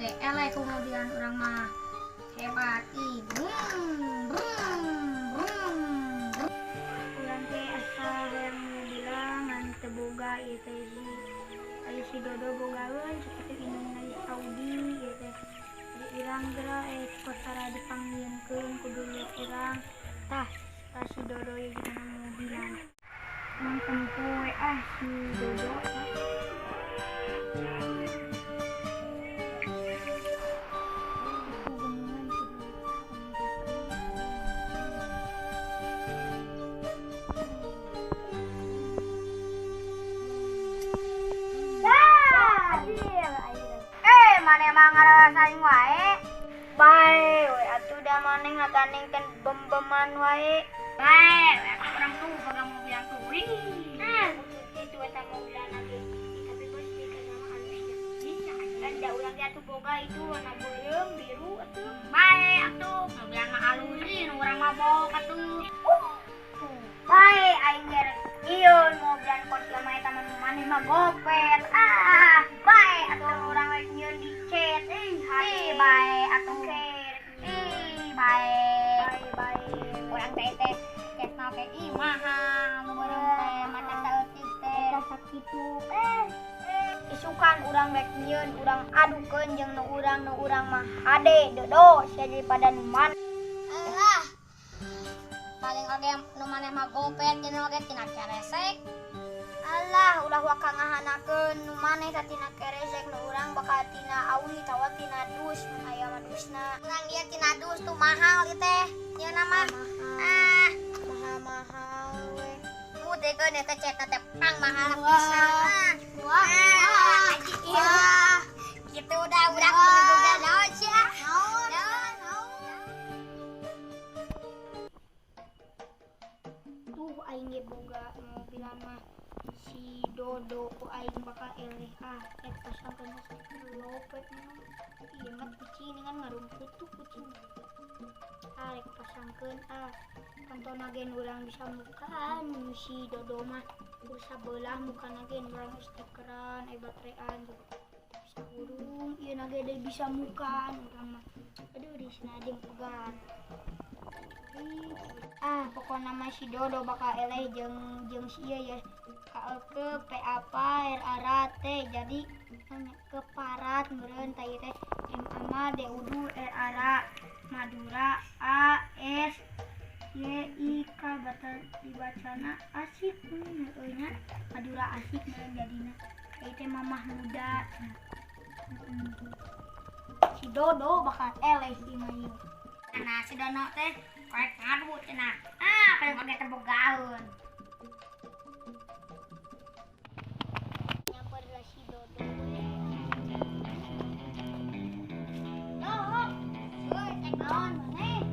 Oge eleh ku mobilan urang mah. Hebat ih. Brum brum brum. Urang teh asa hayang mobilan ngan teu boga ieu teh si aya si Dodo bogaeun seperti indungna di Saudi ieu teh. Di urang geura kosara dipanggieunkeun ku dulur urang. Tah si Dodo ieu gimana mobilan. Emang tempo we ah si Dodo tah. Maneh mah ngarasain wae. Bae we atuh da maneh ngagandengkeun bem-beman wae. Bae we atuh urang tuh boga mobil tuh. Wih. Itu eta mobilan lagi. Tapi bos di kana halusnya. Iya, kan da urang ge atuh boga itu warna beureum biru atuh. Bae atuh mobilan mah halus ieu urang mah bok atuh. Bae aing ge rek nyieun mobilan kos mah eta mah maneh mah gopet. Ah, bae atuh urang rek nyieun di chat. Ih, bae atuh. Ih, bae. Bae. Urang teh teh chatna oge ih mahal nu beureum teh mata saeutik teh. Eta sakitu. Isukan urang rek nyieun urang adukeun jeung nu urang mah hade dodo sia daripada nu maneh. Alah. Paling oge nu maneh mah gopet jeung oge tina keresek. Alah, ulah waka ngahanakeun nu maneh teh tina keresek nu urang bakal tina awi tawa tina dus mun aya mah dusna. Urang ieu tina dus tuh mahal ieu teh. Nyeuna mah. Ah, mahal-mahal we. Udekeun eta cetna teh pang mahal pisan. Wah. Wah. Kitu udah urang kudu boga naon sia. Naon? Tuh aing ge boga mobilan mah si Dodo aing bakal eleh ah eta sampeun lopet mah. Ieu mah kucing ini kan ngarumput tuh kucing. Ah rek pasangkeun ah kantona gen urang bisa mukaan si Dodo mah sabelah mukana gen urang stikeran baterean bisa hurung ieu na ge deui bisa mukaan urang mah. Aduh di sina jeung pegat. Ah pokona mah si Dodo bakal eleh jeung jeung si ieu ya K ke P apa R A R T jadi ke parat meureun tah ieu teh M A M D U D R A R Madura A S Y I K batal dibacana asik heueuh nya Madura asik meureun jadina ieu teh mamah muda. Si Dodo bakal eleh ieu mah ieu. Nah si Dono teh rek ngadu cenah. Ah paling oge teu bogaeun. Nyamper lah si Dodo. Dodo, euy teh naon maneh?